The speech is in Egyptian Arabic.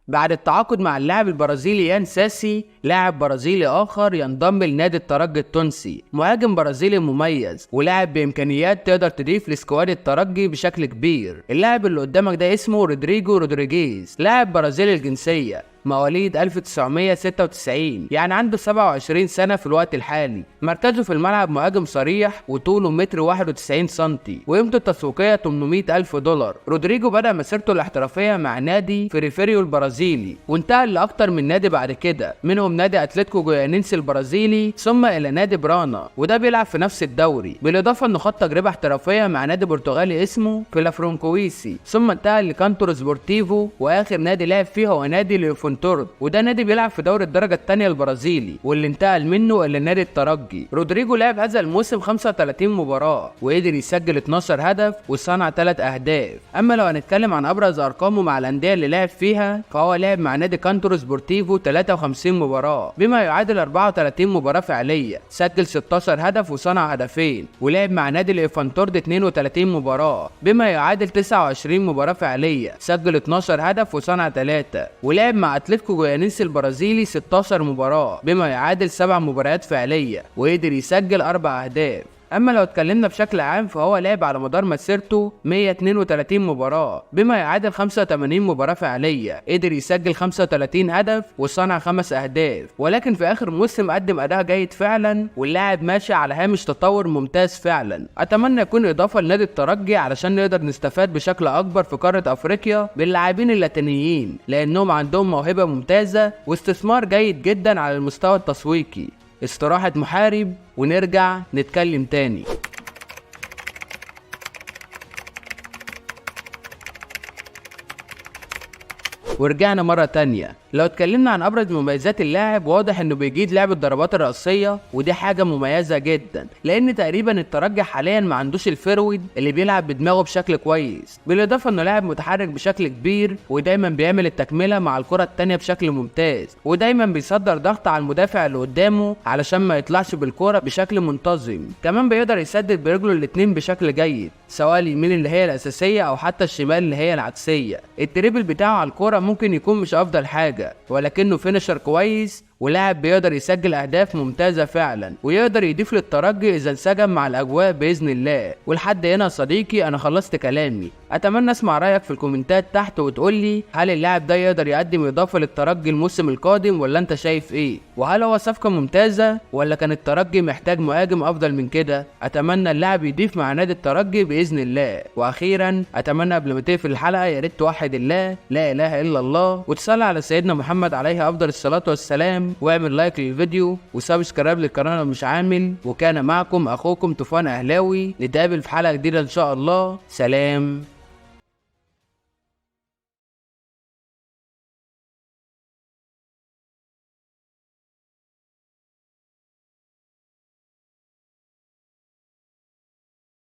بعد التعاقد مع اللاعب البرازيلي يان ساسي، لاعب برازيلي آخر ينضم لنادي الترجي التونسي، مهاجم برازيلي مميز ولاعب بإمكانيات تقدر تضيف ل squad الترجي بشكل كبير. اللاعب اللي قدامك ده اسمه رودريجو رودريجيز، لاعب برازيلي الجنسية، مواليد 1996، يعني عنده 27 سنة في الوقت الحالي. مركزه في الملعب مهاجم صريح، وطوله متر 91 سنتي، وقيمته التسويقية 800 ألف دولار. رودريجو بدأ مسيرته الاحترافية مع نادي فيريفيريو البرازيلي، وانتقل لأكتر من نادي بعد كده، منهم نادي أتلتيكو جويانينسي البرازيلي، ثم إلى نادي برانا وده بيلعب في نفس الدوري. بالإضافة إنه خد تجربة احترافية مع نادي برتغالي اسمه فيلافرونكويسي، ثم انتقل لكانتور سبورتيفو، وآخر نادي لعب فيه هو نادي ليوفونتورد، وده نادي بيلعب في دوري الدرجة الثانية البرازيلي، واللي انتقل منه إلى نادي الترجي. رودريجو لعب هذا الموسم 35 مباراة وقدر يسجل 12 هدف وصنع 3 أهداف. أما لو هنتكلم عن أبرز أرقامه مع الأندية اللي لعب فيها، فهو لعب مع نادي كانتور سبورتيفو 53 مباراة بما يعادل 34 مباراة فعلية، سجل 16 هدف وصنع هدفين. ولعب مع نادي الإيفانتورد 32 مباراة بما يعادل 29 مباراة فعلية، سجل 12 هدف وصنع 3. ولعب مع اتلتيكو جويانينسي البرازيلي 16 مباراة بما يعادل 7 مباريات فعلية، وقدر يسجل 4 أهداف. اما لو اتكلمنا بشكل عام، فهو لعب على مدار مسيرته 132 مباراة بما يعادل 85 مباراة فعلية، قدر يسجل 35 هدف وصنع 5 اهداف. ولكن في اخر موسم قدم اداء جيد فعلا، واللاعب ماشي على هامش تطور ممتاز فعلا. اتمنى يكون اضافة لنادي الترجي علشان نقدر نستفاد بشكل اكبر في قارة افريقيا باللاعبين اللاتينيين، لانهم عندهم موهبة ممتازة واستثمار جيد جدا على المستوى التسويقي. استراحة محارب ونرجع نتكلم تاني. ورجعنا مرة تانية. لو اتكلمنا عن ابرز مميزات اللاعب، واضح انه بيجيد لعب الضربات الرأسية، ودي حاجة مميزة جدا، لان تقريبا الترجي حاليا ما عندوش ال forward اللي بيلعب بدماغه بشكل كويس. بالاضافة انه لاعب متحرك بشكل كبير، ودايما بيعمل التكملة مع الكرة التانية بشكل ممتاز، ودايما بيصدر ضغط على المدافع اللي قدامه علشان ما يطلعش بالكرة بشكل منتظم. كمان بيقدر يسدد برجله الاتنين بشكل جيد، سواء اليمين اللي هي الأساسية او حتى الشمال اللي هي العكسية. ال dribble بتاعه على الكرة ممكن يكون مش افضل حاجة، ولكنه finisher كويس، ولاعب بيقدر يسجل اهداف ممتازة فعلا، ويقدر يضيف للترجي اذا انسجم مع الاجواء باذن الله. ولحد هنا يا صديقي انا خلصت كلامي. اتمنى اسمع رايك في الكومنتات تحت وتقول لي هل اللاعب ده يقدر يقدم اضافه للترجي الموسم القادم ولا انت شايف ايه؟ وهل هو صفقة ممتازة ولا كان الترجي محتاج مهاجم افضل من كده؟ اتمنى اللاعب يضيف مع نادي الترجي باذن الله. واخيرا اتمنى قبل ما تقفل الحلقة يا ريت توحد الله، لا اله الا الله، وتصلي على سيدنا محمد عليه افضل الصلاة والسلام، واعمل like للفيديو و subscribe للقناة لو مش عامل. وكان معكم اخوكم طوفان اهلاوي، نتقابل في حلقة جديدة ان شاء الله. سلام.